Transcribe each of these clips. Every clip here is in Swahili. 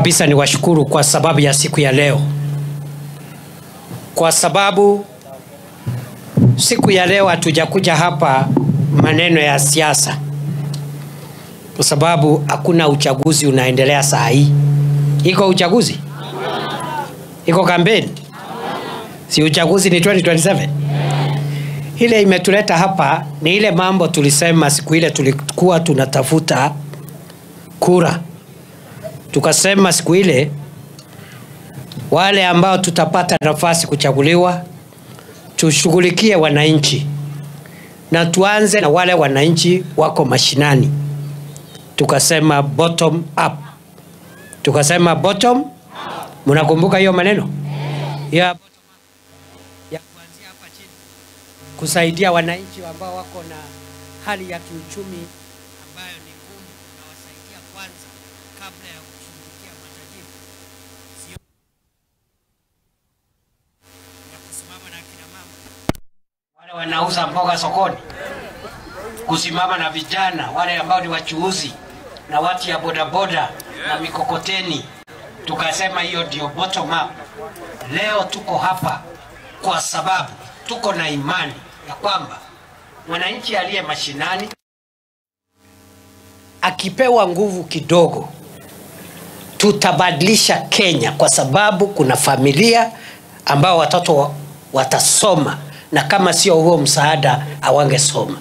Kabisa ni washukuru kwa sababu ya siku ya leo. Kwa sababu siku ya leo hatujakuja hapa maneno ya siasa. Kwa sababu hakuna uchaguzi unaendelea saa hii. Iko uchaguzi? Iko kampeni? Si uchaguzi ni 2027? Ile imetuleta hapa ni ile mambo tulisema siku ile tulikuwa tunatafuta kura. Tukasema siku ile wale ambao tutapata nafasi kuchaguliwa tushughulikie wananchi na tuanze na wale wananchi wako mashinani. Tukasema bottom up. Tukasema bottom. Mnakumbuka hiyo maneno? Ya bottom up. Ya kuanzia hapa chini. Kusaidia wananchi ambao wako na hali ya kiuchumi ambayo ni ngumu, na wasaidia kwanza kabla ya kushughulikia matajiri. Sio ya kusimama na kina mama wale wanauza mboga sokoni, kusimama na vijana wale ambao ni wachuuzi na watu ya bodaboda na mikokoteni. Tukasema hiyo ndio bottom up. Leo tuko hapa kwa sababu tuko na imani ya kwamba mwananchi aliye mashinani akipewa nguvu kidogo tutabadilisha Kenya, kwa sababu kuna familia ambao watoto watasoma, na kama sio huo msaada hawangesoma.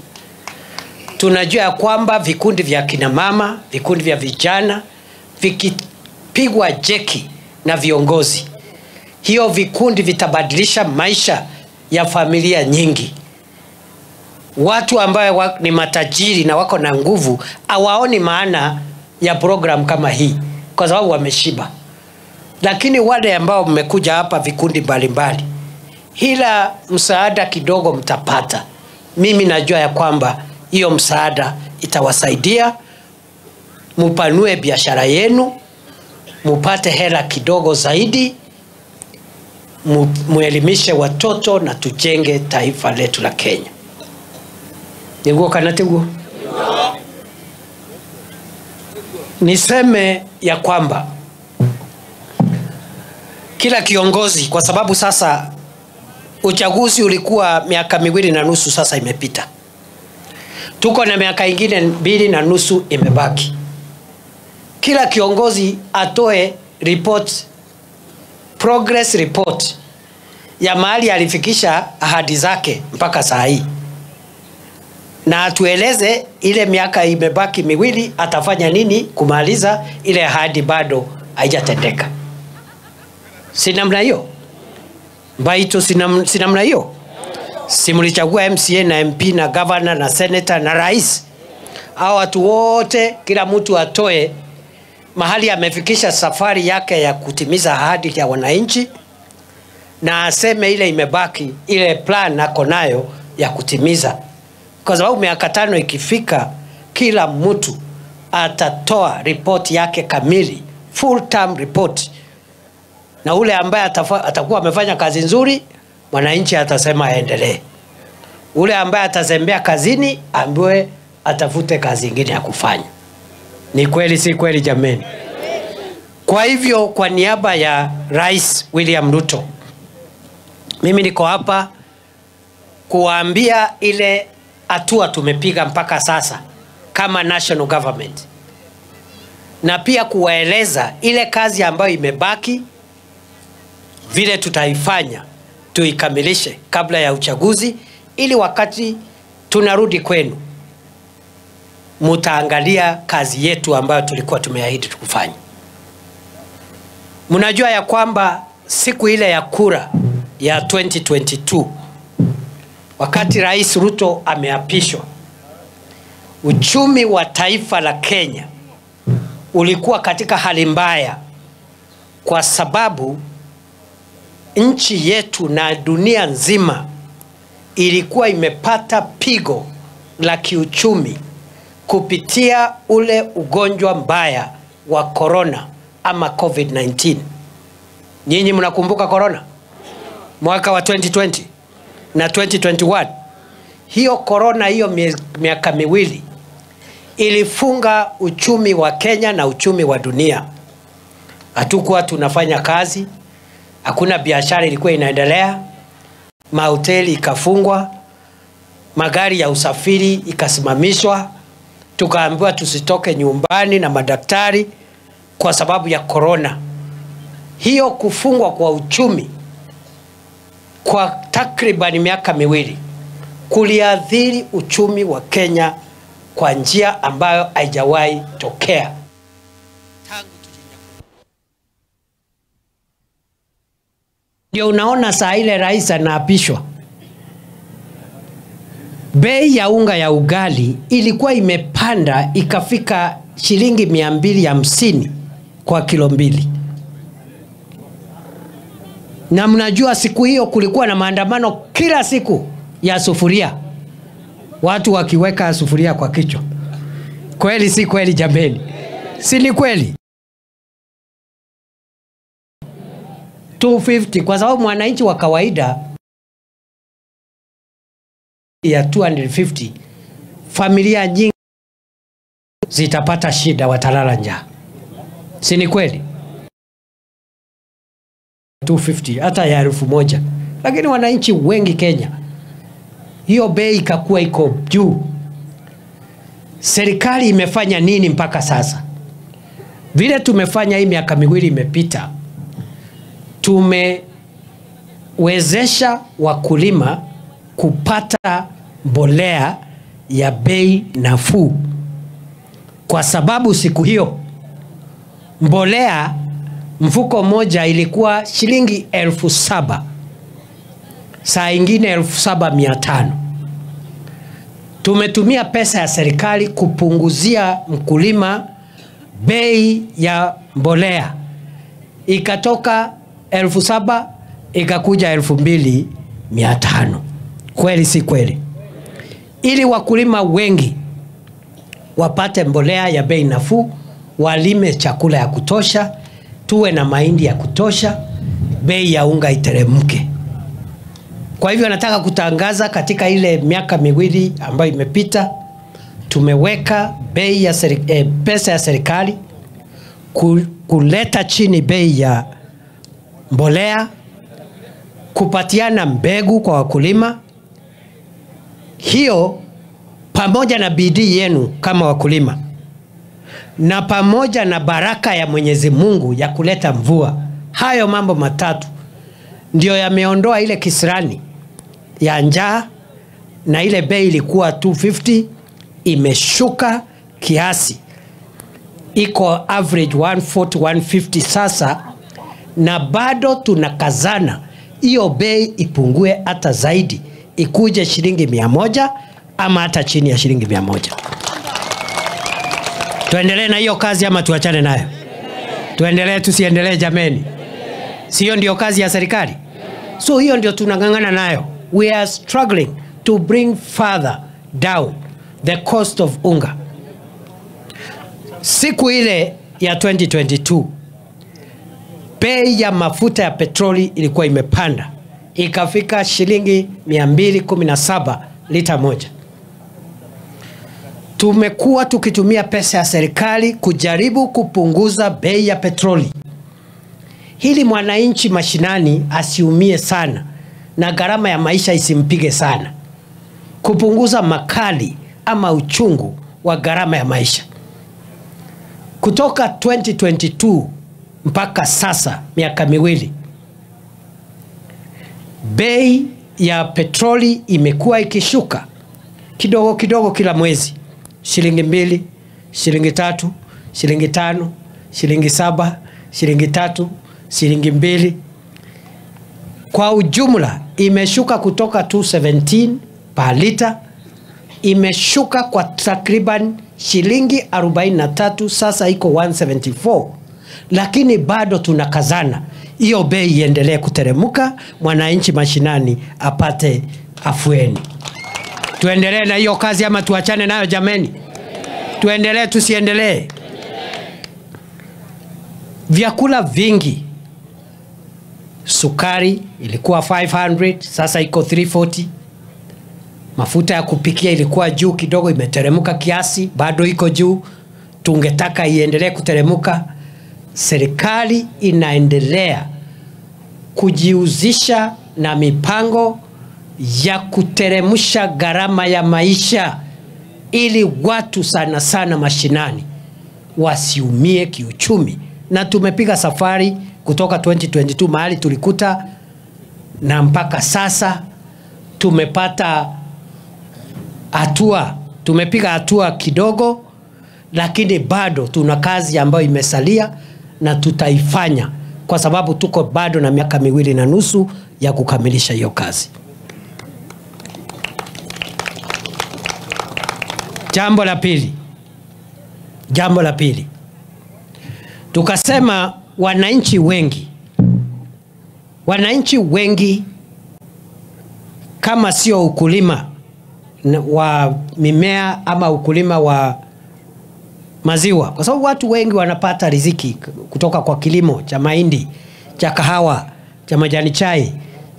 Tunajua ya kwamba vikundi vya kina mama, vikundi vya vijana vikipigwa jeki na viongozi, hiyo vikundi vitabadilisha maisha ya familia nyingi. Watu ambao ni matajiri na wako na nguvu hawaoni maana ya program kama hii kwa sababu wameshiba. Lakini wale ambao mmekuja hapa vikundi mbalimbali, ila msaada kidogo mtapata. Mimi najua ya kwamba hiyo msaada itawasaidia mupanue biashara yenu, mupate hela kidogo zaidi, muelimishe watoto na tujenge taifa letu la Kenya. Niguo kana tiguo? Niseme ya kwamba kila kiongozi, kwa sababu sasa uchaguzi ulikuwa miaka 2.5 sasa imepita. Tuko na miaka ingine 2.5 imebaki. Kila kiongozi atoe report, progress report ya mahali alifikisha ahadi zake mpaka saa hii. Na atueleze ile miaka imebaki 2 atafanya nini kumaliza ile ahadi bado haijatendeka. Si namna hiyo? Mbaito, si namna hiyo? Si mlichagua MCA na MP na governor na senator na rais? Hao watu wote kila mtu atoe mahali amefikisha safari yake ya kutimiza ahadi ya wananchi, na aseme ile imebaki, ile plan ako nayo ya kutimiza. Kwa sababu miaka 5 ikifika, kila mtu atatoa report yake kamili, full term report. Na ule ambaye atakuwa amefanya kazi nzuri, mwananchi atasema aendelee. Ule ambaye atazembea kazini, ambiwe atafute kazi nyingine ya kufanya. Ni kweli si kweli jameni? Kwa hivyo, kwa niaba ya Rais William Ruto, mimi niko hapa kuwaambia ile hatua tumepiga mpaka sasa kama national government, na pia kuwaeleza ile kazi ambayo imebaki vile tutaifanya tuikamilishe kabla ya uchaguzi, ili wakati tunarudi kwenu mutaangalia kazi yetu ambayo tulikuwa tumeahidi tukufanya. Mnajua ya kwamba siku ile ya kura ya 2022, wakati Rais Ruto ameapishwa, uchumi wa taifa la Kenya ulikuwa katika hali mbaya, kwa sababu nchi yetu na dunia nzima ilikuwa imepata pigo la kiuchumi kupitia ule ugonjwa mbaya wa corona ama COVID-19. Nyinyi mnakumbuka corona? Mwaka wa 2020 na 2021. Hiyo corona, hiyo miaka 2 ilifunga uchumi wa Kenya na uchumi wa dunia. Hatukuwa tunafanya kazi, hakuna biashara ilikuwa inaendelea, mahoteli ikafungwa, magari ya usafiri ikasimamishwa, tukaambiwa tusitoke nyumbani na madaktari kwa sababu ya corona. Hiyo kufungwa kwa uchumi kwa takriban miaka miwili kuliathiri uchumi wa Kenya kwa njia ambayo haijawahi tokea. Ndio unaona saa ile rais anaapishwa, bei ya unga ya ugali ilikuwa imepanda ikafika shilingi 250 kwa kilo 2. Na mnajua siku hiyo kulikuwa na maandamano kila siku ya sufuria, watu wakiweka sufuria kwa kichwa. Kweli si kweli jameni? Si ni kweli? 250 kwa sababu mwananchi wa kawaida ya 250, familia nyingi zitapata shida, watalala njaa. Si ni kweli? 250 hata ya 1000, lakini wananchi wengi Kenya hiyo bei ikakuwa iko juu. Serikali imefanya nini mpaka sasa? Vile tumefanya hii miaka miwili imepita, tumewezesha wakulima kupata mbolea ya bei nafuu, kwa sababu siku hiyo mbolea mfuko moja ilikuwa shilingi 7,000, saa ingine 7,500. Tumetumia pesa ya serikali kupunguzia mkulima bei ya mbolea, ikatoka 7,000 ikakuja 2,500. Kweli si kweli? Ili wakulima wengi wapate mbolea ya bei nafuu, walime chakula ya kutosha, tuwe na mahindi ya kutosha, bei ya unga iteremke. Kwa hivyo nataka kutangaza katika ile miaka miwili ambayo imepita, tumeweka bei ya pesa ya serikali kuleta chini bei ya mbolea, kupatiana mbegu kwa wakulima. Hiyo pamoja na bidii yenu kama wakulima na pamoja na baraka ya Mwenyezi Mungu ya kuleta mvua, hayo mambo matatu ndio yameondoa ile kisirani ya njaa, na ile bei ilikuwa 250 imeshuka kiasi, iko average 140 150 sasa, na bado tunakazana hiyo bei ipungue hata zaidi, ikuje shilingi 100 ama hata chini ya shilingi 100. Tuendelee na hiyo kazi ama tuachane nayo? Tuendelee tusiendelee jameni? Sio ndio kazi ya serikali? So hiyo ndio tunang'ang'ana nayo. We are struggling to bring further down the cost of unga. Siku ile ya 2022 bei ya mafuta ya petroli ilikuwa imepanda ikafika shilingi 217 lita moja. Tumekuwa tukitumia pesa ya serikali kujaribu kupunguza bei ya petroli ili mwananchi mashinani asiumie sana na gharama ya maisha isimpige sana, kupunguza makali ama uchungu wa gharama ya maisha. Kutoka 2022 mpaka sasa, miaka miwili, bei ya petroli imekuwa ikishuka kidogo kidogo kila mwezi, shilingi 2, shilingi 3, shilingi 5, shilingi 7, shilingi 3, shilingi 2. Kwa ujumla imeshuka kutoka 217 per liter, imeshuka kwa takriban shilingi 43, sasa iko 174. Lakini bado tunakazana hiyo bei iendelee kuteremuka, mwananchi mashinani apate afueni. Tuendelee na hiyo kazi ama tuachane nayo jameni? Tuendelee tusiendelee? Vyakula vingi, sukari ilikuwa 500, sasa iko 340. Mafuta ya kupikia ilikuwa juu kidogo, imeteremuka kiasi, bado iko juu. Tungetaka iendelee kuteremuka. Serikali inaendelea kujihusisha na mipango ya kuteremsha gharama ya maisha ili watu sana sana mashinani wasiumie kiuchumi. Na tumepiga safari kutoka 2022 mahali tulikuta na mpaka sasa tumepata hatua, tumepiga hatua kidogo, lakini bado tuna kazi ambayo imesalia na tutaifanya kwa sababu tuko bado na miaka 2.5 ya kukamilisha hiyo kazi. Jambo la pili, tukasema wananchi wengi kama sio ukulima wa mimea ama ukulima wa maziwa, kwa sababu watu wengi wanapata riziki kutoka kwa kilimo cha mahindi, cha kahawa, cha majani chai,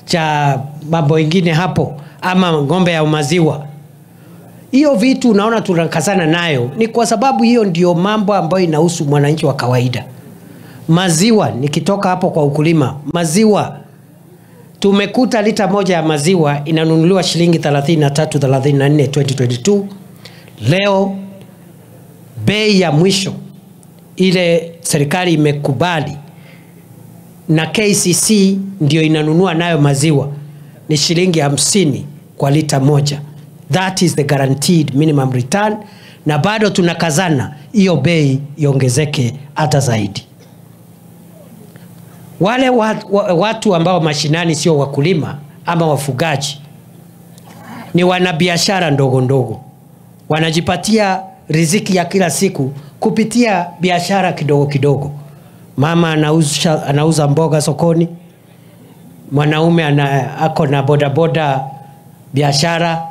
cha mambo ingine hapo, ama ng'ombe ya maziwa. Hiyo vitu unaona tunakazana nayo ni kwa sababu hiyo ndio mambo ambayo inahusu mwananchi wa kawaida. Maziwa, nikitoka hapo kwa ukulima, maziwa tumekuta lita moja ya maziwa inanunuliwa shilingi 33, 34 2022. Leo bei ya mwisho ile serikali imekubali na KCC ndio inanunua nayo maziwa ni shilingi 50 kwa lita moja. That is the guaranteed minimum return, na bado tunakazana hiyo bei iongezeke hata zaidi. Wale watu ambao mashinani sio wakulima ama wafugaji, ni wanabiashara ndogo ndogo, wanajipatia riziki ya kila siku kupitia biashara kidogo kidogo. Mama anauza mboga sokoni, mwanaume ako na bodaboda biashara,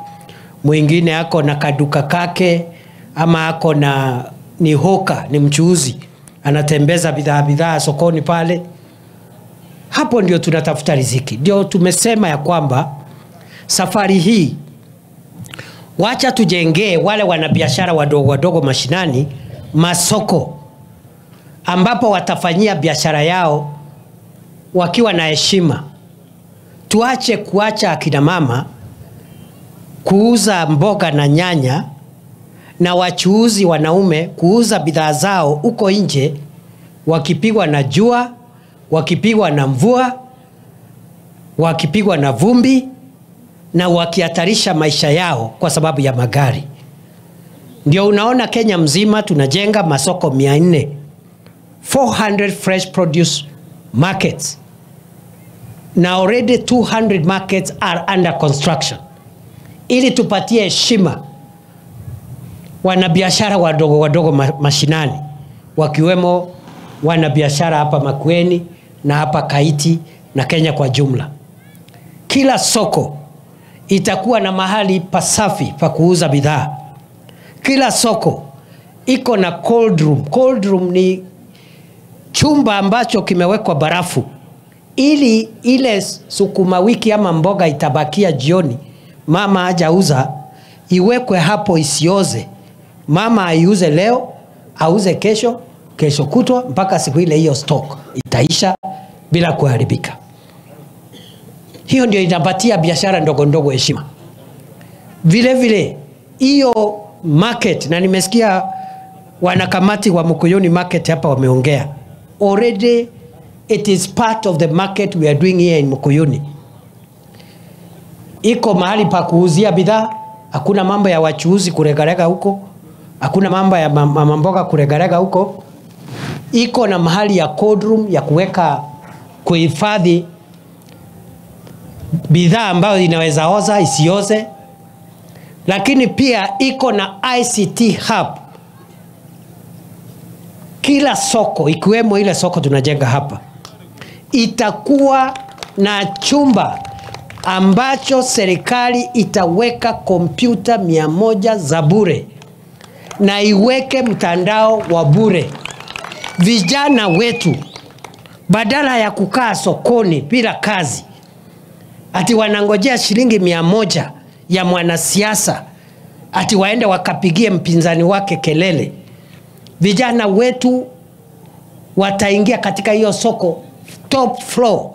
mwingine ako na kaduka kake, ama ako na ni hoka, ni mchuuzi, anatembeza bidhaa sokoni pale. Hapo ndio tunatafuta riziki. Ndio tumesema ya kwamba safari hii wacha tujengee wale wanabiashara wadogo wadogo mashinani masoko ambapo watafanyia biashara yao wakiwa na heshima. Tuache kuacha akina mama kuuza mboga na nyanya na wachuuzi wanaume kuuza bidhaa zao huko nje wakipigwa na jua, wakipigwa na mvua, wakipigwa na vumbi na wakihatarisha maisha yao kwa sababu ya magari. Ndio unaona Kenya mzima tunajenga masoko 400, 400 fresh produce markets. Na already 200 markets are under construction. Ili tupatie heshima wanabiashara wadogo wadogo mashinani, wakiwemo wanabiashara hapa Makueni na hapa Kaiti na Kenya kwa jumla. Kila soko itakuwa na mahali pasafi pa kuuza bidhaa. Kila soko iko na cold room. Cold room ni chumba ambacho kimewekwa barafu ili ile sukuma wiki ama mboga itabakia jioni, mama hajauza, iwekwe hapo isioze. Mama aiuze leo, auze kesho, kesho kutwa, mpaka siku ile hiyo stock itaisha bila kuharibika. Hiyo ndio inapatia biashara ndogo ndogo heshima. Vile vile hiyo market, na nimesikia wanakamati wa Mukuyuni market hapa wameongea. Already it is part of the market we are doing here in Mukuyuni. Iko mahali pa kuuzia bidhaa, hakuna mambo ya wachuuzi kuregarega huko, hakuna mambo ya mama mboga kuregarega huko. Iko na mahali ya cold room ya kuweka, kuhifadhi bidhaa ambayo inaweza oza isioze. Lakini pia iko na ICT hub. Kila soko, ikiwemo ile soko tunajenga hapa, itakuwa na chumba ambacho serikali itaweka kompyuta 100 za bure na iweke mtandao wa bure. Vijana wetu badala ya kukaa sokoni bila kazi ati wanangojea shilingi 100 ya mwanasiasa ati waende wakapigie mpinzani wake kelele, vijana wetu Wataingia katika hiyo soko top floor,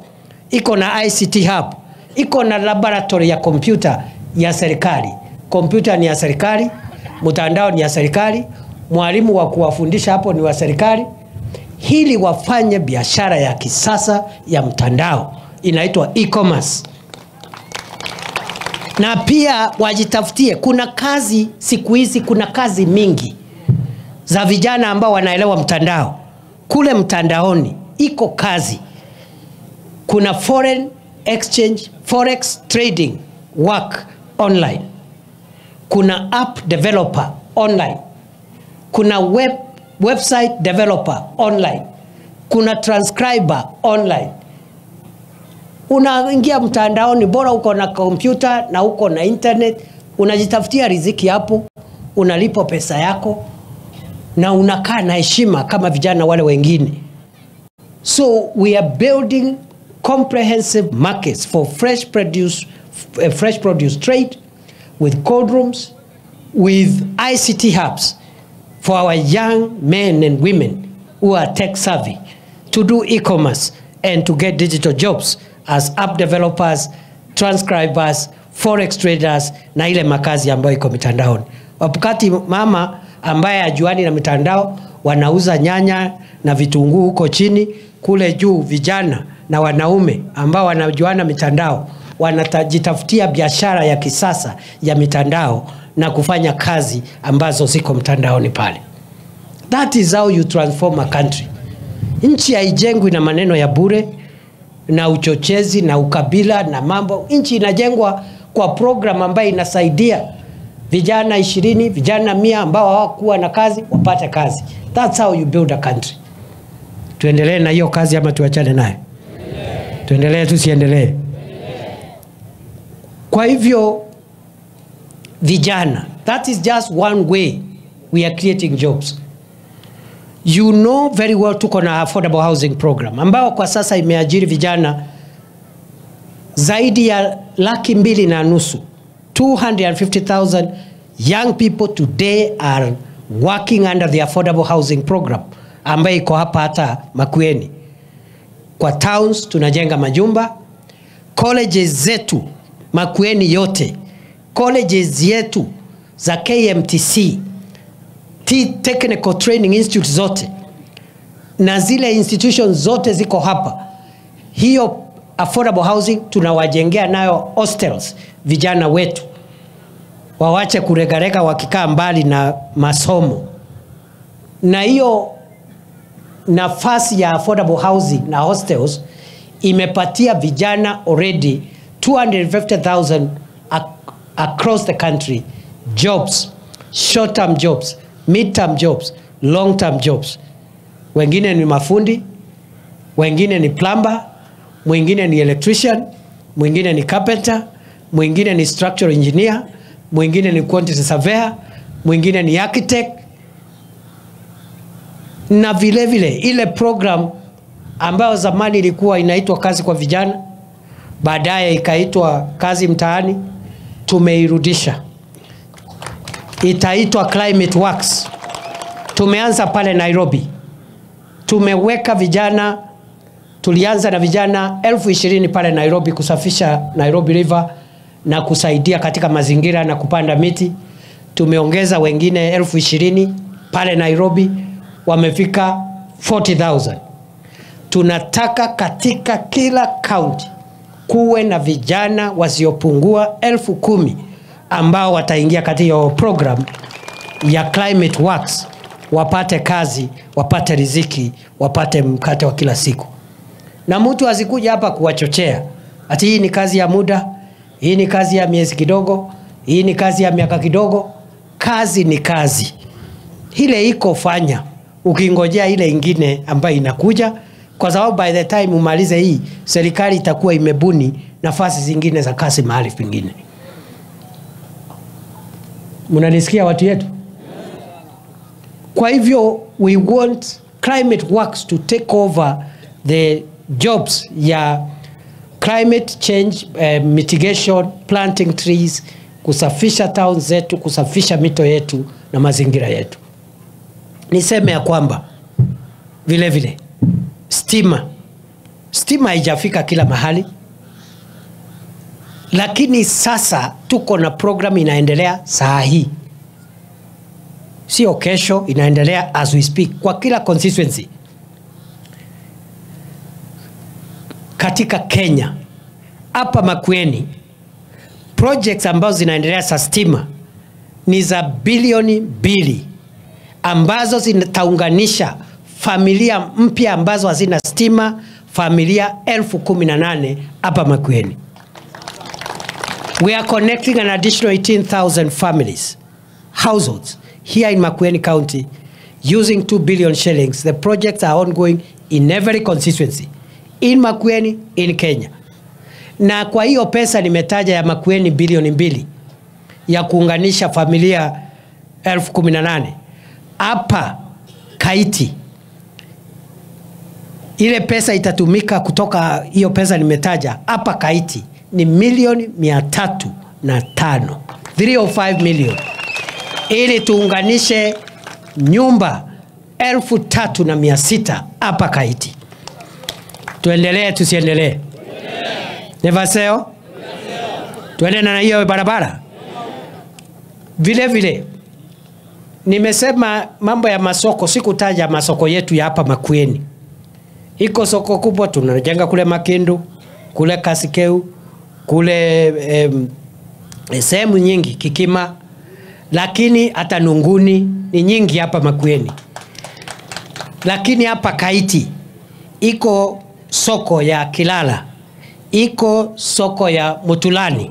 iko na ICT hub, iko na laboratory ya kompyuta ya serikali. Kompyuta ni ya serikali, mtandao ni ya serikali, mwalimu wa kuwafundisha hapo ni wa serikali, ili wafanye biashara ya kisasa ya mtandao inaitwa e-commerce. Na pia wajitafutie, kuna kazi siku hizi, kuna kazi mingi za vijana ambao wanaelewa mtandao. Kule mtandaoni iko kazi. Kuna foreign exchange, forex trading work online. Kuna app developer online. Kuna website developer online. Kuna transcriber online. Unaingia mtandaoni, bora uko na kompyuta na uko na internet, unajitafutia riziki hapo, unalipwa pesa yako na unakaa na heshima kama vijana wale wengine. So we are building comprehensive markets for fresh produce trade, with cold rooms, with ICT hubs for our young men and women who are tech savvy to do e-commerce and to get digital jobs as app developers, transcribers, forex traders na ile makazi ambayo iko mitandaoni. Wakati mama ambaye hajuani na mitandao wanauza nyanya na vitunguu huko chini, kule juu vijana na wanaume ambao wanajuana mitandao wanajitafutia biashara ya kisasa ya mitandao na kufanya kazi ambazo ziko mtandaoni pale. That is how you transform a country. Nchi haijengwi na maneno ya bure na uchochezi na ukabila na mambo. Nchi inajengwa kwa program ambayo inasaidia vijana 20, vijana 100 ambao hawakuwa na kazi wapate kazi. That's how you build a country. Tuendelee na hiyo kazi ama tuachane nayo? Tuendelee, tusiendelee? Kwa hivyo vijana, that is just one way we are creating jobs. You know very well tuko na affordable housing program ambao kwa sasa imeajiri vijana zaidi ya 250,000. 250,000 young people today are working under the affordable housing program ambayo iko hapa hata Makueni. Kwa towns tunajenga majumba, colleges zetu Makueni yote, colleges yetu za KMTC, Technical Training Institute zote na zile institutions zote ziko hapa. Hiyo affordable housing tunawajengea nayo hostels vijana wetu, wawache kuregarega wakikaa mbali na masomo. Na hiyo nafasi ya affordable housing na hostels imepatia vijana already 250,000 across the country jobs, short term jobs, mid term jobs, long term jobs. Wengine ni mafundi, wengine ni plumber, mwingine ni electrician, mwingine ni carpenter, mwingine ni structural engineer, mwingine ni quantity surveyor, mwingine ni architect. Na vile vile ile program ambayo zamani ilikuwa inaitwa kazi kwa vijana, baadaye ikaitwa kazi mtaani, tumeirudisha. Itaitwa Climate Works. Tumeanza pale Nairobi. Tumeweka vijana, tulianza na vijana 20,000 pale Nairobi kusafisha Nairobi River na kusaidia katika mazingira na kupanda miti. Tumeongeza wengine 20,000 pale Nairobi, wamefika 40,000. Tunataka katika kila county kuwe na vijana wasiopungua 10,000 ambao wataingia katika hiyo program ya Climate Works, wapate kazi, wapate riziki, wapate mkate wa kila siku. Na mtu asikuja hapa kuwachochea ati hii ni kazi ya muda, hii ni kazi ya miezi kidogo, hii ni kazi ya miaka kidogo. Kazi ni kazi. Ile iko fanya, ukingojea ile ingine ambayo inakuja, kwa sababu by the time umalize hii, serikali itakuwa imebuni nafasi zingine za kazi mahali pengine. Mnanisikia watu yetu? Kwa hivyo we want Climate Works to take over the jobs ya climate change mitigation, planting trees, kusafisha town zetu, kusafisha mito yetu na mazingira yetu. Niseme ya kwamba vile vile Stima. Stima haijafika kila mahali. Lakini sasa tuko na program inaendelea saa hii. Sio kesho, inaendelea as we speak kwa kila constituency katika Kenya. Hapa Makueni projects ambazo zinaendelea za stima ni za bilioni 2 ambazo zitaunganisha familia mpya ambazo hazina stima, familia 18,000 hapa Makueni. We are connecting an additional 18,000 families, households here in Makueni County using 2 billion shillings. The projects are ongoing in every constituency in Makueni, in Kenya. Na kwa hiyo pesa nimetaja ya Makueni bilioni 2 ya kuunganisha familia 18,000 hapa Kaiti, ile pesa itatumika kutoka hiyo pesa nimetaja hapa Kaiti ni milioni 305, 305 million, ili tuunganishe nyumba 3,600 hapa Kaiti. Tuendelee tusiendelee? Nevaseo? Tuende na hiyo barabara. Vile vile nimesema mambo ya masoko, sikutaja masoko yetu ya hapa Makueni. Iko soko kubwa tunajenga kule Makindu, kule Kasikeu, kule sehemu nyingi Kikima, lakini hata Nunguni ni nyingi hapa Makueni. Lakini hapa Kaiti iko soko ya Kilala, iko soko ya Mutulani,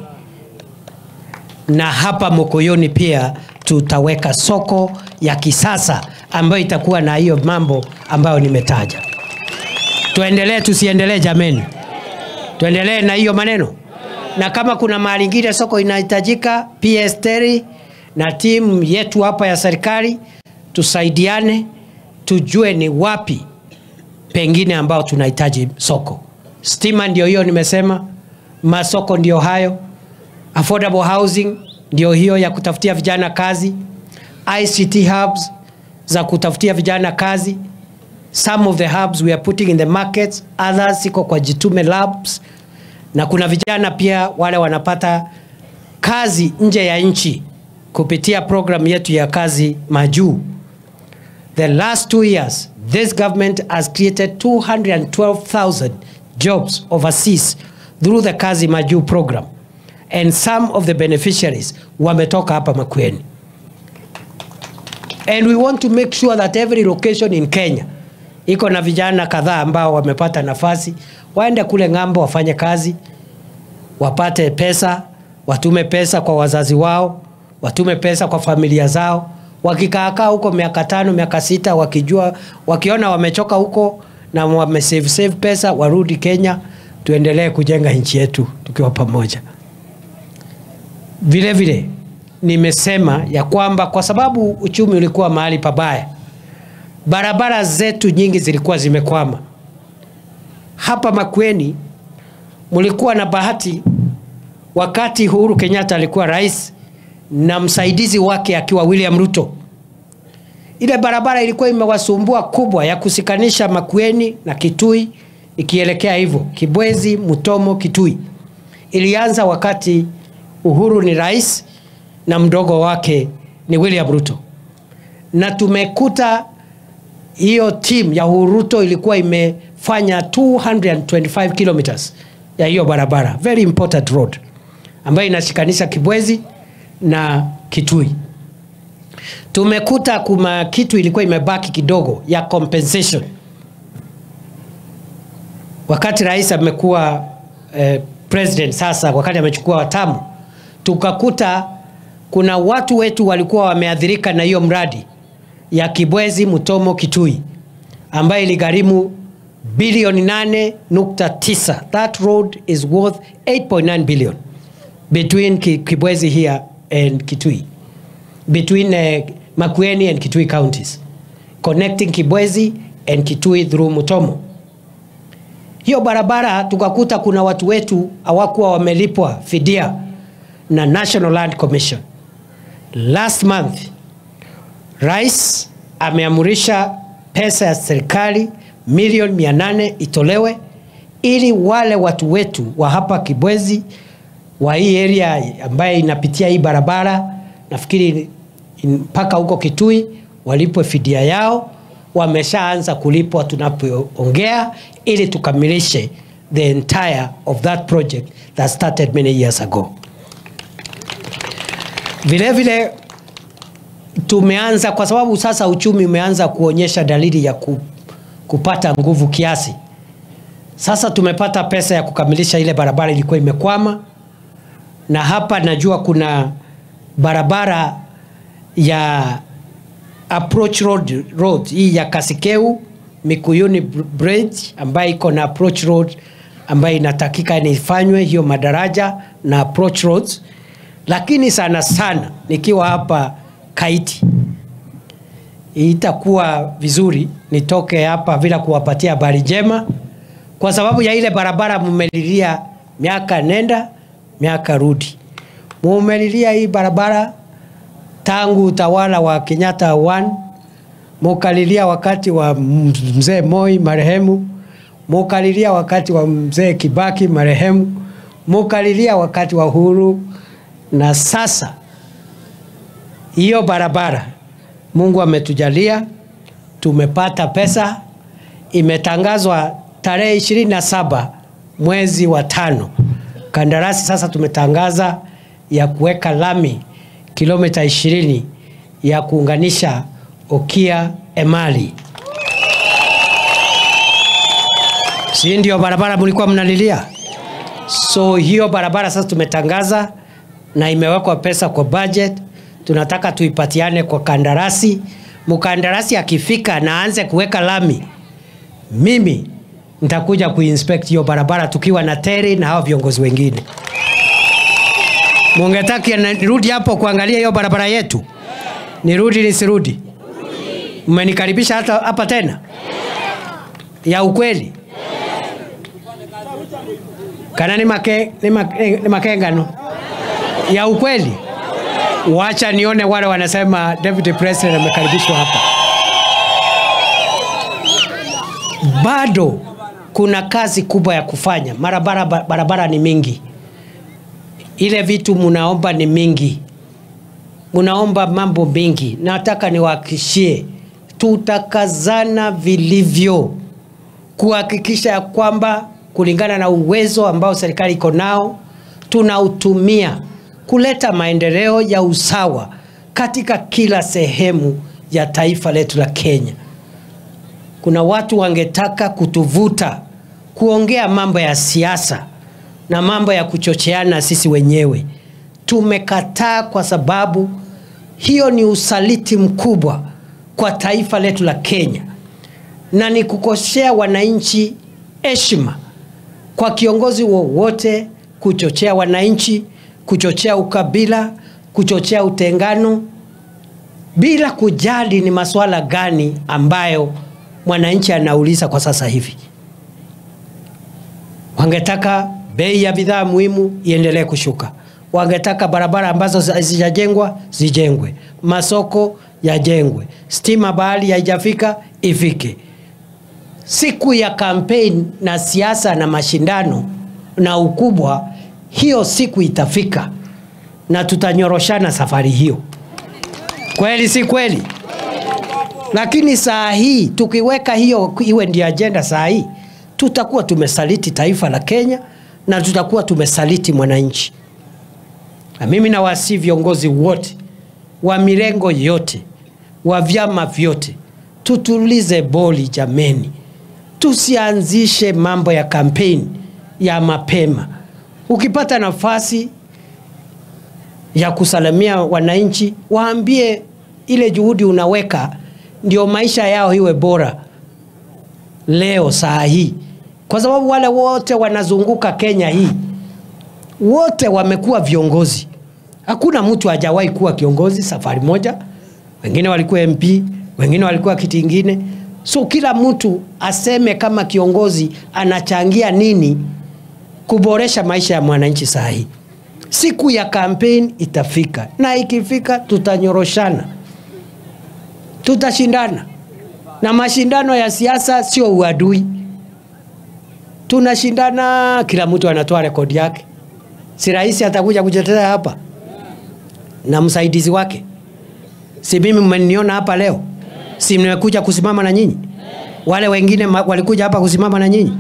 na hapa Mokoyoni pia tutaweka soko ya kisasa ambayo itakuwa na hiyo mambo ambayo nimetaja. Tuendelee tusiendelee jameni? Tuendelee na hiyo maneno. Na kama kuna mahali ingine soko inahitajika, PS Terry na timu yetu hapa ya serikali tusaidiane, tujue ni wapi pengine ambao tunahitaji soko. Stima ndio hiyo nimesema, masoko ndio hayo, affordable housing ndio hiyo ya kutafutia vijana kazi, ICT hubs za kutafutia vijana kazi. Some of the hubs we are putting in the markets, others iko kwa Jitume Labs, na kuna vijana pia wale wanapata kazi nje ya nchi kupitia program yetu ya kazi majuu. The last 2 years, this government has created 212,000 jobs overseas through the Kazi Majuu program. And some of the beneficiaries wametoka hapa Makueni. And we want to make sure that every location in Kenya iko na vijana kadhaa ambao wamepata nafasi, waende kule ng'ambo wafanye kazi, wapate pesa, watume pesa kwa wazazi wao, watume pesa kwa familia zao. Wakikaakaa huko miaka 5, miaka 6, wakijua, wakiona wamechoka huko na wame save pesa, warudi Kenya, tuendelee kujenga nchi yetu tukiwa pamoja. Vile vile nimesema ya kwamba kwa sababu uchumi ulikuwa mahali pabaya, barabara zetu nyingi zilikuwa zimekwama. Hapa Makueni mlikuwa na bahati wakati Uhuru Kenyatta alikuwa rais na msaidizi wake akiwa William Ruto. Ile barabara ilikuwa imewasumbua kubwa ya kusikanisha Makueni na Kitui ikielekea hivyo Kibwezi, Mutomo, Kitui. Ilianza wakati Uhuru ni rais na mdogo wake ni William Ruto. Na tumekuta hiyo team ya Uhuru Ruto ilikuwa imefanya 225 kilometers ya hiyo barabara, very important road ambayo inashikanisha Kibwezi na Kitui. Tumekuta kuma kitu ilikuwa imebaki kidogo ya compensation. Wakati rais amekuwa president sasa, wakati amechukua watamu, tukakuta kuna watu wetu walikuwa wameathirika na hiyo mradi ya Kibwezi, Mutomo, Kitui ambayo iligharimu bilioni 8.9. That road is worth 8.9 billion between Kibwezi here and Kitui, between Makueni and Kitui counties, connecting Kibwezi and Kitui through Mutomo. Hiyo barabara tukakuta kuna watu wetu hawakuwa wamelipwa fidia na National Land Commission. Last month, Rais ameamurisha pesa ya serikali 800,000 itolewe ili wale watu wetu wa hapa Kibwezi wa hii area ambaye inapitia hii barabara, nafikiri mpaka huko Kitui, walipwe fidia yao. Wameshaanza kulipwa tunapoongea, ili tukamilishe the entire of that project that started many years ago. Vile vile tumeanza, kwa sababu sasa uchumi umeanza kuonyesha dalili ya kupata nguvu kiasi. Sasa tumepata pesa ya kukamilisha ile barabara ilikuwa imekwama. Na hapa najua kuna barabara ya approach road hii ya Kasikeu Mikuyuni Bridge ambayo iko na approach road ambayo inatakika ifanywe hiyo madaraja na approach roads. Lakini sana sana nikiwa hapa Kaiti, itakuwa vizuri nitoke hapa bila kuwapatia habari njema, kwa sababu ya ile barabara mmelilia miaka nenda miaka rudi. Mmelilia hii barabara tangu utawala wa Kenyatta 1, mukalilia wakati wa mzee Moi marehemu, mukalilia wakati wa mzee Kibaki marehemu, mukalilia wakati wa Uhuru, na sasa hiyo barabara Mungu ametujalia, tumepata pesa, imetangazwa tarehe 27 mwezi wa 5. Kandarasi sasa tumetangaza ya kuweka lami kilomita 20 ya kuunganisha Okia Emali. Si ndio barabara mlikuwa mnalilia? So hiyo barabara sasa tumetangaza na imewekwa pesa kwa budget. Tunataka tuipatiane kwa kandarasi. Mkandarasi akifika na aanze kuweka lami, mimi nitakuja kuinspect hiyo barabara tukiwa na Terry na hao viongozi wengine. Mungetaka nirudi hapo kuangalia hiyo barabara yetu? Nirudi nisirudi? Mmenikaribisha hata hapa tena? Ya ukweli? Kana ni makengano? Ya ukweli? Wacha nione wale wanasema Deputy President amekaribishwa hapa. Bado kuna kazi kubwa ya kufanya. Barabara ni mingi. Ile vitu munaomba ni mingi. Munaomba mambo mingi. Nataka niwahakikishie, tutakazana vilivyo kuhakikisha ya kwamba kulingana na uwezo ambao serikali iko nao tunautumia kuleta maendeleo ya usawa katika kila sehemu ya taifa letu la Kenya. Kuna watu wangetaka kutuvuta kuongea mambo ya siasa na mambo ya kuchocheana sisi wenyewe. Tumekataa kwa sababu hiyo ni usaliti mkubwa kwa taifa letu la Kenya, na ni kukosea wananchi heshima kwa kiongozi wowote kuchochea wananchi, kuchochea ukabila, kuchochea utengano, bila kujali ni masuala gani ambayo mwananchi anauliza kwa sasa hivi. Wangetaka bei ya bidhaa muhimu iendelee kushuka. Wangetaka barabara ambazo hazijajengwa zijengwe, masoko yajengwe, stima bahali haijafika ifike. Siku ya campaign na siasa na mashindano na ukubwa, hiyo siku itafika na tutanyoroshana safari hiyo. Kweli si kweli? Lakini saa hii tukiweka hiyo iwe ndio agenda saa hii, tutakuwa tumesaliti taifa la Kenya na tutakuwa tumesaliti mwananchi. Na mimi nawasihi viongozi wote wa mirengo yote, wa vyama vyote, tutulize boli jameni. Tusianzishe mambo ya campaign ya mapema. Ukipata nafasi ya kusalamia wananchi, waambie ile juhudi unaweka ndio maisha yao iwe bora leo saa hii. Kwa sababu wale wote wanazunguka Kenya hii, wote wamekuwa viongozi. Hakuna mtu hajawahi kuwa kiongozi safari moja. Wengine walikuwa MP, wengine walikuwa kitu kingine. So kila mtu aseme kama kiongozi anachangia nini kuboresha maisha ya mwananchi saa hii. Siku ya campaign itafika, na ikifika tutanyoroshana, tutashindana. Na mashindano ya siasa sio uadui. Tunashindana, kila mtu anatoa rekodi yake. Si rais atakuja kujitetea hapa na msaidizi wake? Si mimi mmeniona hapa leo? Si nimekuja kusimama na nyinyi? Wale wengine walikuja hapa kusimama na nyinyi?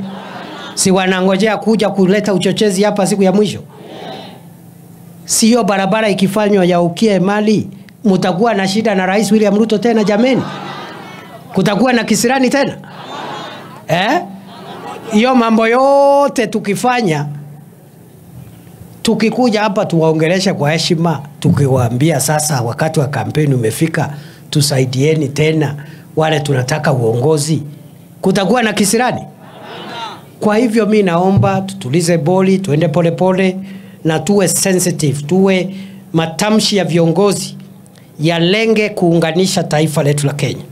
Si wanangojea kuja kuleta uchochezi hapa siku ya mwisho? Sio barabara ikifanywa ya Ukia Emali, mtakuwa na shida na Rais William Ruto tena jameni? Kutakuwa na kisirani tena? Eh? Hiyo mambo yote tukifanya, tukikuja hapa tuwaongeleshe kwa heshima, tukiwaambia sasa wakati wa kampeni umefika, tusaidieni tena wale tunataka uongozi, kutakuwa na kisirani? Kwa hivyo mi naomba tutulize boli, tuende pole pole na tuwe sensitive, tuwe matamshi ya viongozi yalenge kuunganisha taifa letu la Kenya.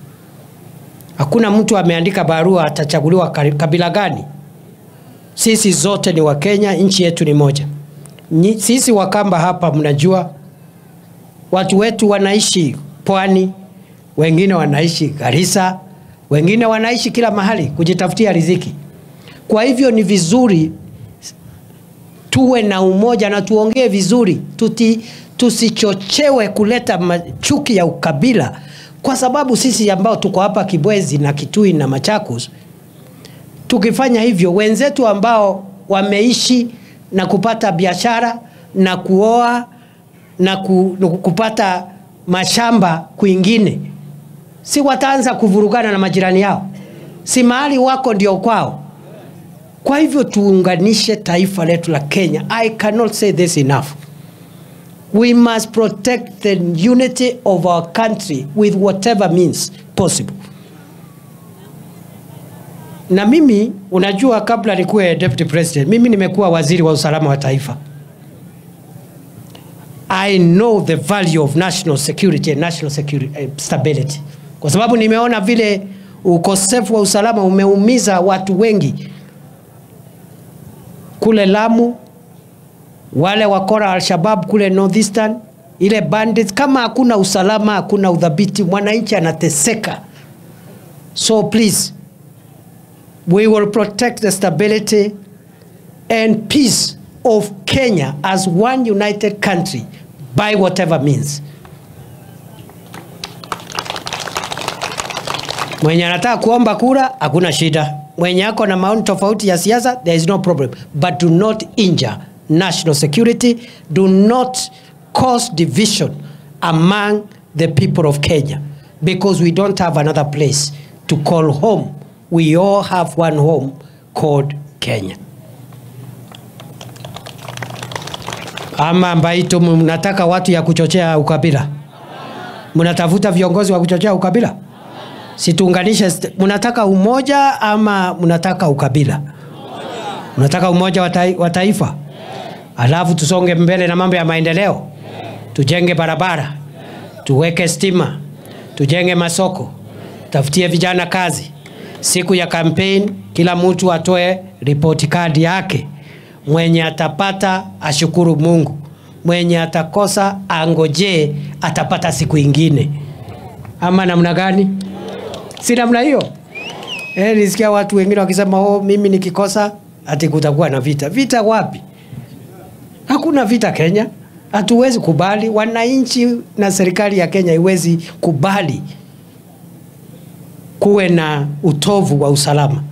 Hakuna mtu ameandika barua atachaguliwa kabila gani. Sisi zote ni Wakenya, nchi yetu ni moja. Sisi Wakamba hapa mnajua watu wetu wanaishi pwani, wengine wanaishi Garissa, wengine wanaishi kila mahali kujitafutia riziki. Kwa hivyo ni vizuri tuwe na umoja na tuongee vizuri, tusichochewe kuleta chuki ya ukabila, kwa sababu sisi ambao tuko hapa Kibwezi na Kitui na Machakos, tukifanya hivyo wenzetu ambao wameishi na kupata biashara na kuoa na kupata mashamba kwingine, si wataanza kuvurugana na majirani yao? Si mahali wako ndio kwao? Kwa hivyo tuunganishe taifa letu la Kenya. I cannot say this enough. We must protect the unity of our country with whatever means possible. Na mimi, unajua kabla nikuwe deputy president, mimi nimekuwa waziri wa usalama wa taifa. I know the value of national security and national security, stability. Kwa sababu nimeona vile ukosefu wa usalama umeumiza watu wengi. Kule Lamu, wale wakora Al-Shabaab kule Northeastern, ile bandits, kama hakuna usalama, hakuna udhabiti, mwananchi anateseka. So please, we will protect the stability and peace of Kenya as one united country by whatever means. Mwenye anataka kuomba kura, hakuna shida. Mwenye ako na maoni tofauti ya siasa, there is no problem. But do not injure national security. Do not cause division among the people of Kenya, because we don't have another place to call home. We all have one home called Kenya. Ama mbaito mnataka watu ya kuchochea ukabila? Mnatafuta viongozi wa kuchochea ukabila? Situunganishe. Mnataka umoja ama mnataka ukabila? Mnataka umoja wa taifa? Alafu tusonge mbele na mambo ya maendeleo. Tujenge barabara, tuweke stima, tujenge masoko, tafutie vijana kazi. Siku ya campaign kila mtu atoe report card yake. Mwenye atapata ashukuru Mungu, mwenye atakosa angojee atapata siku ingine. Ama namna gani? Si namna hiyo? Nisikia watu wengine wakisema, oh, mimi nikikosa ati kutakuwa na vita. Vita wapi? Hakuna vita Kenya. Hatuwezi kubali, wananchi na serikali ya Kenya iwezi kubali kuwe na utovu wa usalama.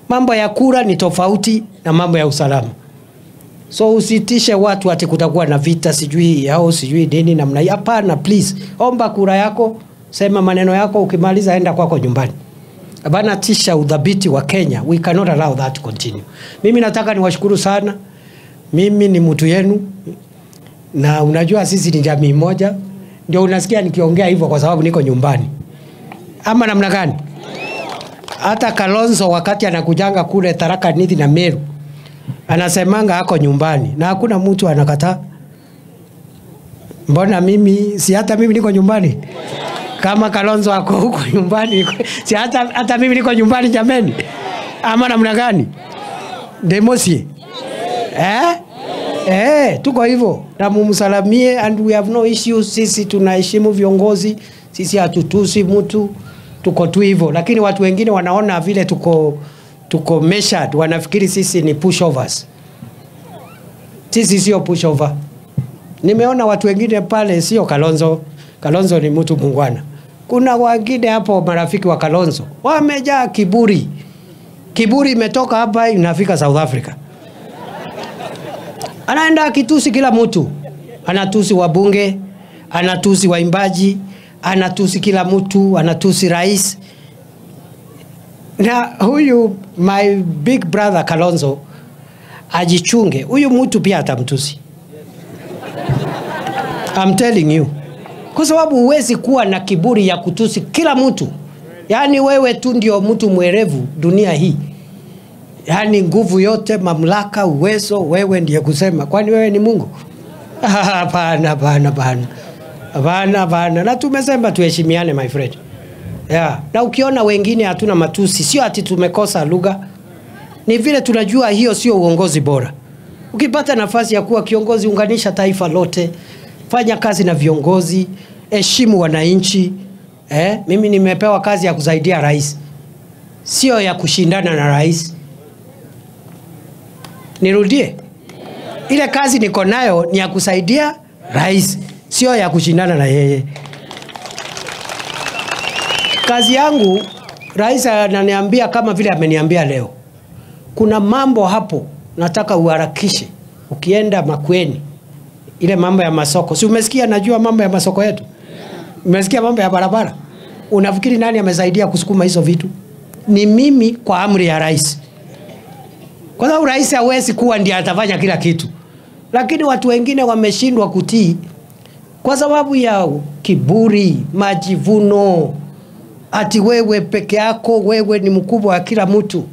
Mambo ya kura ni tofauti na mambo ya usalama. So usitishe watu ati kutakuwa na vita sijui yao sijui nini namna hii. Hapana, please. Omba kura yako, sema maneno yako, ukimaliza enda kwako nyumbani. Hapana, tisha udhabiti wa Kenya. We cannot allow that to continue. Mimi nataka niwashukuru sana. Mimi ni mtu yenu. Na unajua sisi ni jamii moja. Ndio unasikia nikiongea hivyo kwa sababu niko nyumbani. Ama namna gani? Hata Kalonzo wakati anakujanga kule Tharaka Nithi na Meru, anasemanga ako nyumbani na hakuna mtu anakataa. Mbona mimi si hata mimi niko nyumbani? Kama Kalonzo ako huko nyumbani, si hata mimi niko nyumbani jameni? Ama namna gani? Demosi. Eh? Tuko hivyo. Na mumsalamie, and we have no issues. Sisi tunaheshimu viongozi, sisi hatutusi mtu. Tuko tu hivyo, lakini watu wengine wanaona vile tuko measured, wanafikiri sisi ni pushovers. Sisi sio pushover. Nimeona watu wengine pale, sio Kalonzo. Kalonzo ni mtu muungwana. Kuna wengine hapo marafiki wa Kalonzo wamejaa kiburi. Kiburi imetoka hapa inafika South Africa. Anaenda akitusi kila mtu. Anatusi wabunge, anatusi waimbaji, anatusi kila mtu, anatusi rais. Na huyu my big brother Kalonzo ajichunge. Huyu mtu pia atamtusi. I'm telling you. Kwa sababu huwezi kuwa na kiburi ya kutusi kila mtu. Yaani wewe tu ndio mtu mwerevu dunia hii. Yaani nguvu yote, mamlaka, uwezo, wewe ndiye kusema. Kwani wewe ni Mungu? Hapana, hapana, hapana. Hapana, hapana. Na tumesema tuheshimiane, my friend. Yeah. Na ukiona wengine hatuna matusi, sio ati tumekosa lugha. Ni vile tunajua hiyo sio uongozi bora. Ukipata nafasi ya kuwa kiongozi, unganisha taifa lote. Fanya kazi na viongozi, heshimu wananchi. Mimi nimepewa kazi ya kusaidia rais, sio ya kushindana na rais. Nirudie, ile kazi niko nayo ni ya kusaidia rais, sio ya kushindana na yeye. Kazi yangu, rais ananiambia kama vile ameniambia leo, kuna mambo hapo nataka uharakishe. Ukienda Makueni, ile mambo ya masoko, si umesikia? Najua mambo ya masoko yetu. Umesikia mambo ya barabara? Unafikiri nani amesaidia kusukuma hizo vitu? Ni mimi kwa amri ya rais. Kwa sababu rais hawezi kuwa ndiye atafanya kila kitu. Lakini watu wengine wameshindwa kutii kwa sababu ya kiburi, majivuno. Ati wewe peke yako, wewe ni mkubwa wa kila mtu.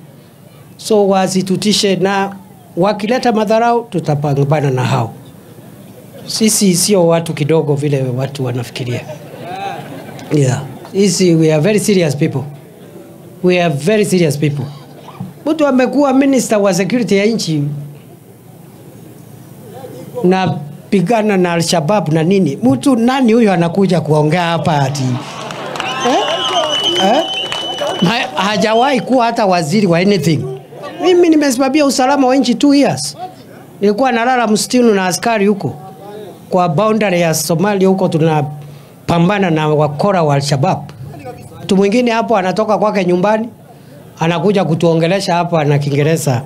So wasitutishe, na wakileta madharau tutapambana na hao. Sisi sio watu kidogo vile watu wanafikiria. Yeah. Sisi we are very serious people. We are very serious people. Mtu amekuwa minister wa security ya nchi na pigana na Al-Shabaab na nini. Mtu nani huyo anakuja kuongea hapa ati? Hajawahi kuwa hata waziri wa anything. Mimi nimesimamia usalama wa nchi 2 years. Nilikuwa nalala msituni na askari huko kwa boundary ya Somalia huko, tunapambana na wakora wa Al-Shabaab. Mtu mwingine hapo anatoka kwake nyumbani anakuja kutuongelesha hapa na Kiingereza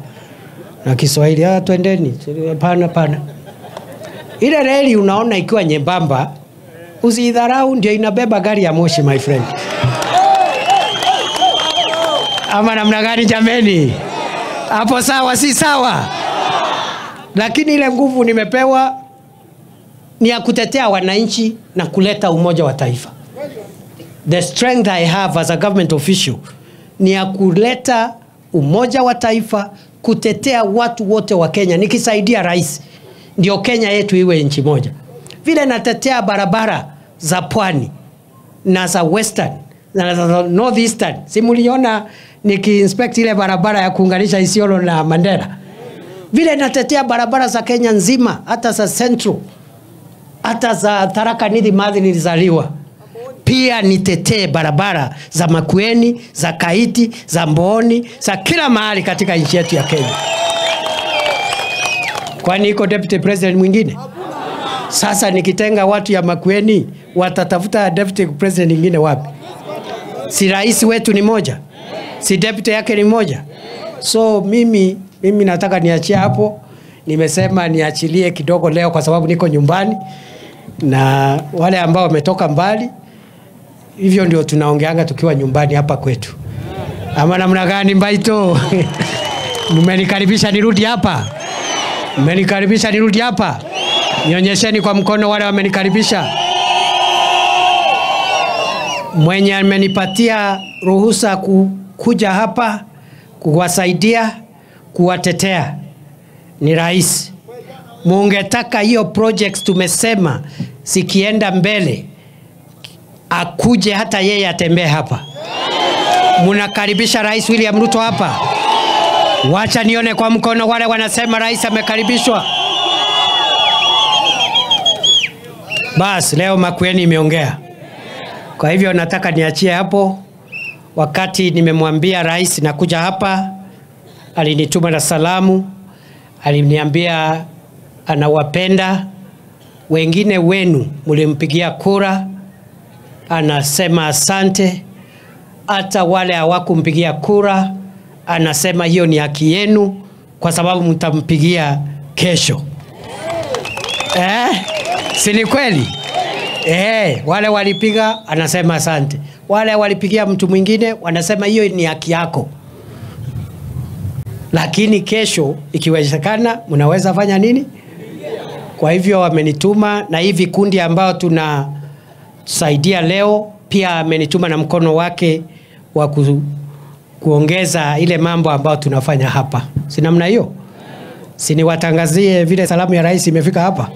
na Kiswahili. Ah, twendeni. Hapana, hapana. Ile reli unaona ikiwa nyembamba, usidharau, ndio inabeba gari ya moshi, my friend. Ama namna gani jameni? Hapo sawa, si sawa? Lakini ile nguvu nimepewa ni ya kutetea wananchi na kuleta umoja wa taifa. The strength I have as a government official ni ya kuleta umoja wa taifa, kutetea watu wote wa Kenya, nikisaidia rais ndio Kenya yetu iwe nchi moja. Vile natetea barabara za pwani na za western na za northeastern. Si mliona nikiinspect ile barabara ya kuunganisha Isiolo na Mandera? Vile natetea barabara za Kenya nzima, hata za Central, hata za Tharaka Nithi mahali nilizaliwa. Pia nitetee barabara za Makueni, za Kaiti, za Mbooni, za kila mahali katika nchi yetu ya Kenya. Kwani iko deputy president mwingine? Sasa nikitenga watu ya Makueni, watatafuta deputy president mwingine wapi? Si rais wetu ni moja? Si deputy yake ni moja? So mimi nataka niachie hapo. Nimesema niachilie kidogo leo kwa sababu niko nyumbani na wale ambao wametoka mbali. Hivyo ndio tunaongeanga tukiwa nyumbani hapa kwetu. Ama namna gani Mbaito? Mmenikaribisha nirudi hapa. Mmenikaribisha nirudi hapa. Nionyesheni kwa mkono wale wamenikaribisha. Mwenye amenipatia ruhusa kuja hapa kuwasaidia, kuwatetea ni rais. Mungetaka hiyo projects tumesema sikienda mbele, akuje hata yeye atembee hapa. Munakaribisha Rais William Ruto hapa? Wacha nione kwa mkono wale wanasema rais amekaribishwa. Bas, leo Makueni imeongea. Kwa hivyo nataka niachie hapo. Wakati nimemwambia rais nakuja hapa, alinituma na salamu, aliniambia anawapenda. Wengine wenu mlimpigia kura, anasema asante. Hata wale hawakumpigia kura, anasema hiyo ni haki yenu kwa sababu mtampigia kesho. Si ni kweli? Wale walipiga anasema asante. Wale walipigia mtu mwingine wanasema hiyo ni haki yako. Lakini kesho ikiwezekana mnaweza fanya nini? Kwa hivyo wamenituma, na hivi kundi ambao tunasaidia leo pia amenituma na mkono wake wa kuongeza ile mambo ambayo tunafanya hapa. Si namna hiyo? Si niwatangazie vile salamu ya rais imefika hapa?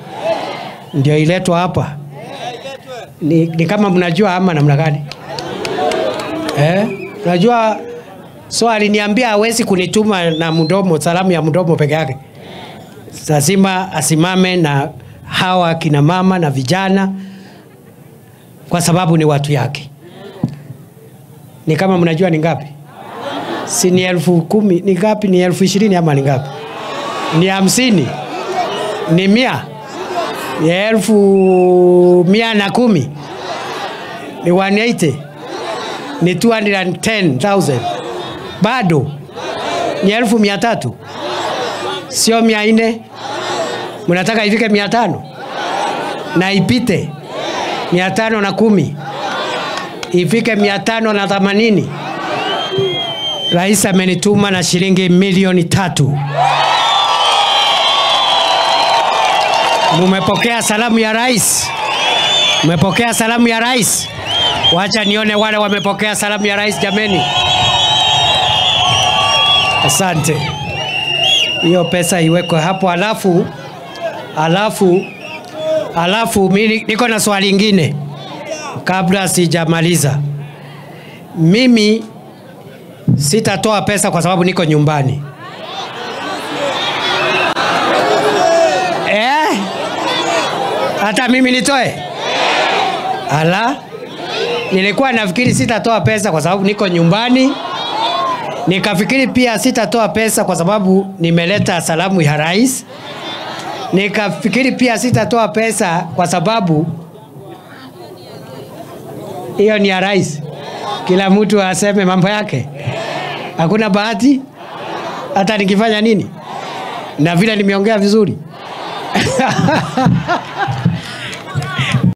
Ndio iletwa hapa. Ni kama mnajua ama namna gani? Unajua, so aliniambia hawezi kunituma na mdomo, salamu ya mdomo peke yake. Lazima asimame na hawa kina mama na vijana kwa sababu ni watu yake. Ni kama mnajua ni ngapi? Si ni 10,000, ni ngapi? Ni 20,000 ama ni ngapi? Ni 50? Ni 100? Ni 110,000? Ni 180? Ni 210,000? Bado ni 300,000? Sio 400? Mnataka ifike 500? Na ipite 510, ifike 580. Rais amenituma na shilingi 3,000,000. Mumepokea salamu ya rais? Mmepokea salamu ya rais? Wacha nione wale wamepokea salamu ya rais jameni. Asante. Hiyo pesa iwekwe hapo. Alafu mimi niko na swali lingine kabla sijamaliza. Mimi sitatoa pesa kwa sababu niko nyumbani. Hata mimi nitoe? Ala, nilikuwa nafikiri sitatoa pesa kwa sababu niko nyumbani. Nikafikiri pia sitatoa pesa kwa sababu nimeleta salamu ya rais. Nikafikiri pia sitatoa pesa kwa sababu hiyo ni ya rais. Kila mtu aseme mambo yake. Hakuna bahati hata nikifanya nini. Na vile nimeongea vizuri.